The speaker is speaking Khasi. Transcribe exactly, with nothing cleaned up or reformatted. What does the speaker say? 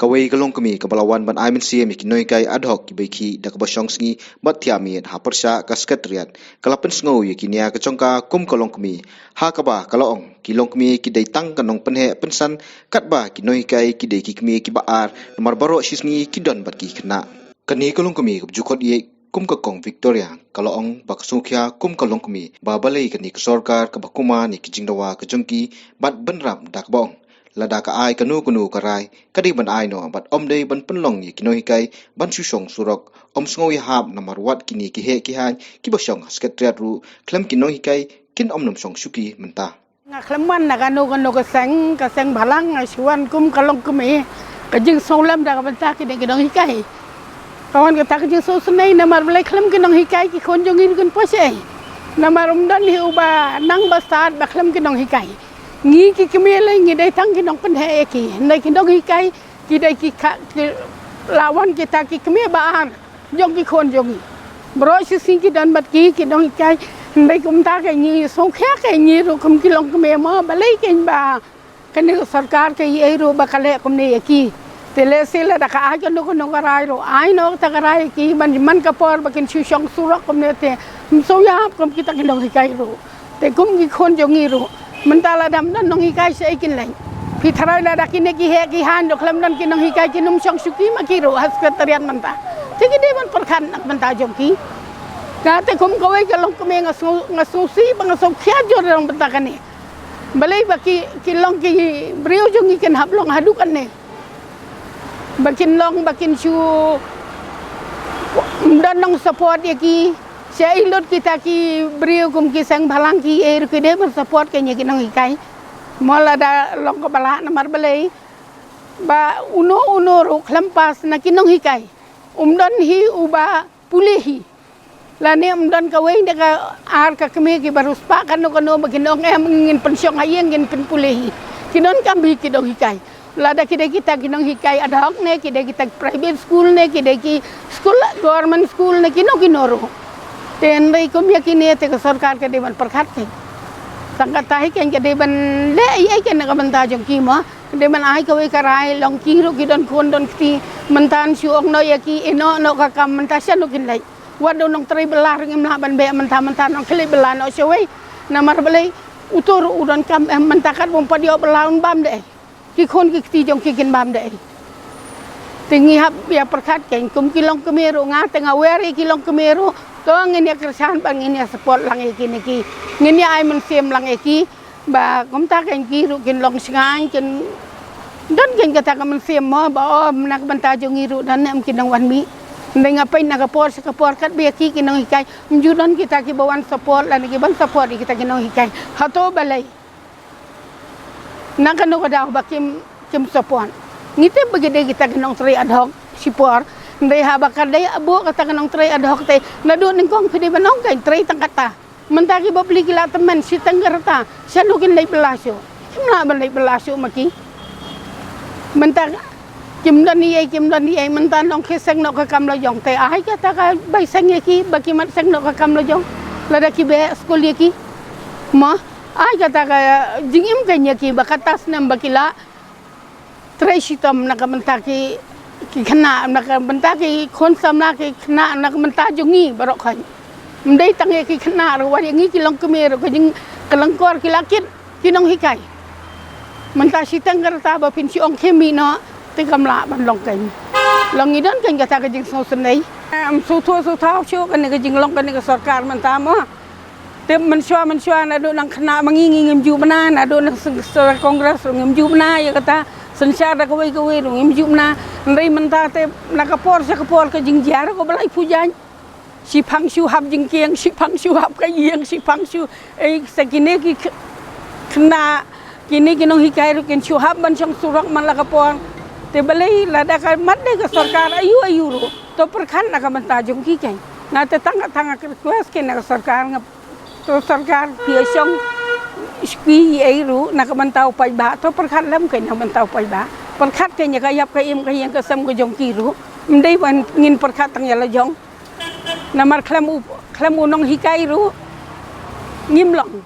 Kawei ka longkmie kaba la wan ban ai mynsiem ïa ki nonghikai ad hoc kiba ïakhih da kaba shong sngi bad thiah miet ha pyrshah ka Secretariat, ka la pynsngew ïa ki nia ka jong ka kum ka longkmie, ha kaba ka la ong ki longkmie ki dei tang ka nongpynheh pynsan, katba ki nonghikai ki dei ki kmie kiba ar, namar baroh shi sngi ki don bad ki khynnah. Kane ka longkmie kaba ju khot ïa kum ka Kong Victoria, ka la ong ba ka sngewkhia kum ka longkmie ba balei kane ka sorkar kaba kuman ïa ki jingdawa ka jong ki bad bynrap da kaba ong lada ka ai kano kano ka rai, ka dei ban ai noh bad ym dei ban pynlong ïa ki nonghikai ban shu shong surok. Ym sngew ïahap namar wat kine ki heh ki haiñ kiba shong ha Secretariat ruh khlem ki nonghikai kin ym nym shong shuki mynta. Nga khlem wan na kano kano ka seng, ka seng bhalang, nga shu wan kum ka longkmie. Ka jingsngewlem da ka bynta kine ki nonghikai. Ka wan kata ka jingsngewsynei namar balei khlem ki nonghikai ki khun jong ngi kin poi shaei. Namar ym don hi uba nang ba stad ba khlem ki nonghikai. Ngi ki kmie lei ngi dei tang ki nongpynheh ïa ki. Hynrei ki nonghikai ki dei ki kha, ki la wan kita ki kmie ba ar jong ki khun jong ngi. Baroh shi sngi ki don bad ki, ki nonghikai. Hynrei kumta kei ngi sngewkhia kei ngi ruh kum ki longkmie mo, balei kei ba kane ka sorkar kei ei ruh ba ka leh kumne ïa ki. Te lehse lada ka ai kano kano ka rai ruh, ai noh kata ka rai ïa ki ban man ka por ba kin shu shong surok kumne te. Ym sngewïahap kum kita ki nonghikai ruh. Te kum ki khun jong ngi ruh mynta lada ym don nonghikai shaei kin leit. Phi tharai lada kine ki heh ki haiñ ruh khlem don ki nonghikai kin ym shong shuki ma ki ruh ha Secretariat mynta. Te ki dei ban pyrkhat na ka bynta jong ki. Nga te kum kawei ka longkmie nga sngew, nga sngewsih bad nga sngewkhia jur na ka bynta kane. Balei ba ki, ki long ki briew jong ngi kin hap long haduh katne. Ba kin long, ba kin shu ym don nong support ïa ki. Shaei lut kita ki briew kum ki seng bhalang ki ei ruh ki dei ban support kei ïa ki nonghikai. Mo lada long kaba lah namar balei ba uno uno ruh khlem pass na ki nonghikai. Ym don hi uba pule hi. Lane ym don kawei de ka ar ka kmie kiba riewspah kano kano ba kin ong em ngin pynshong ha ïing ngin pynpule hi. Ki donkam hi ki nonghikai. Lada ki dei kita ki nonghikai ad hoc ne ki dei kita private school ne ki dei ki school, government school ne kino kino ruh. Te hynrei kum ïa kine te ka sorkar ka dei ban pyrkhat kei. Tang kata hi kei ka dei ban leh ei ei kei na ka bynta jong ki mo. Ka dei ban ai kawei ka rai long ki ruh ki don khun don kti. Mynta shu ong noh ïa ki, ïeh noh noh ka kam mynta shano kin leit. Wat u nongtrei bylla ruh ngim lah ban beh mynta, mynta nongkhlei bylla noh shawei. Namar balei uto ruh u donkam em mynta katba um pat ïoh bylla un bam da ei. Ki khun ki kti jong ki kin bam da ei. Te ngi hap ïa pyrkhat kei kum ki longkmie ruh, nga te nga wer ïa ki longkmie ruh. To ngin ïa kyrshan bad ngin ïa support lang ïa kine ki. Ngin ïa ai mynsiem lang ïa ki. Ba kumta kei ki ruh kin long shngaiñ kin don kei kata ka mynsiem mo ba o na ka bynta jong ngi ruh don ne em ki nang wan mih. Hynrei nga peit na ka por sha ka por katba ïa ki ki nonghikai ym ju don kita kiba wan support lane ki ban support ïa kita ki nonghikai. Hato balei? Na kano ka daw ba kim, kim support? Ngi tip ba ki dei kita ki nongtrei ad hoc shipor. Hynrei haba ka dei abo kata ka nongtrei ad hoc te naduh nyngkong phi dei ban ong kei trei tang kata. Mynta ki bapli ki la tymmen shiteng ka rta. Shano kin leit bylla shuh? Kim lah ban leit bylla shuh ma ki. Mynta kim don ei ei, kim don ei ei, mynta nongkhlei seng noh ka kam la jong te ai kata ka bai seng ïa ki ba ki mat seng noh ka kam la jong. Lada ki beh skul ïa ki. Mo, ai kata ka jingim kei ïa ki ba kata snem ba ki la trei shitom na ka bynta ki, ki khynnah, na ka bynta ki khun samla ki khynnah, na ka bynta jong ngi baroh khoit. Ym dei tang ïa ki khynnah ruh, wat ïa ngi ki longkmie ruh ka jing, ka lyngkor ki la kit ki nonghikai. Mynta shiteng ka rta ba phin shu ong khie mih noh te kam lah ban long kei. Long ngi don kei kata ka jingsngewsynei. Ym sngewthuh sngewthaw shuh kane ka jinglong kane ka sorkar mynta mo. Te mynshuwa mynshuwa naduh nang khynnah ma ngi ngi ngim ju bna, naduh nang seng-, seng Congress ruh ngim ju bna ïa kata, synshar da kawei kawei ruh ngim ju bna. Hynrei mynta te na ka por sha ka por ka jingjia ruh kaba laiphew jaiñ. Shiphang shu hap jingkieng, shiphang shu hap ka ïing, shiphang shu ei sa kine ki kh-, khynnah, kine ki nonghikai ruh kin shu hap ban shong surok man la ka por. Te balei lada ka mat dei ka sorkar aiu aiu ruh to pyrkhat na ka bynta jong ki kei. Nga te tang tang nga request kei na ka sorkar nga To sorkar phi ïa shong shuki ei ruh na ka bynta u paidbah, to pyrkhat lem kei na ka bynta u paidbah. Pyrkhat kei ïa ka ïap ka im ka ïeng ka sem ka jong ki ruh. Ym dei ban ngin pyrkhat tang ïa la jong. Namar khlem u, khlem u nonghikai ruh ngim long.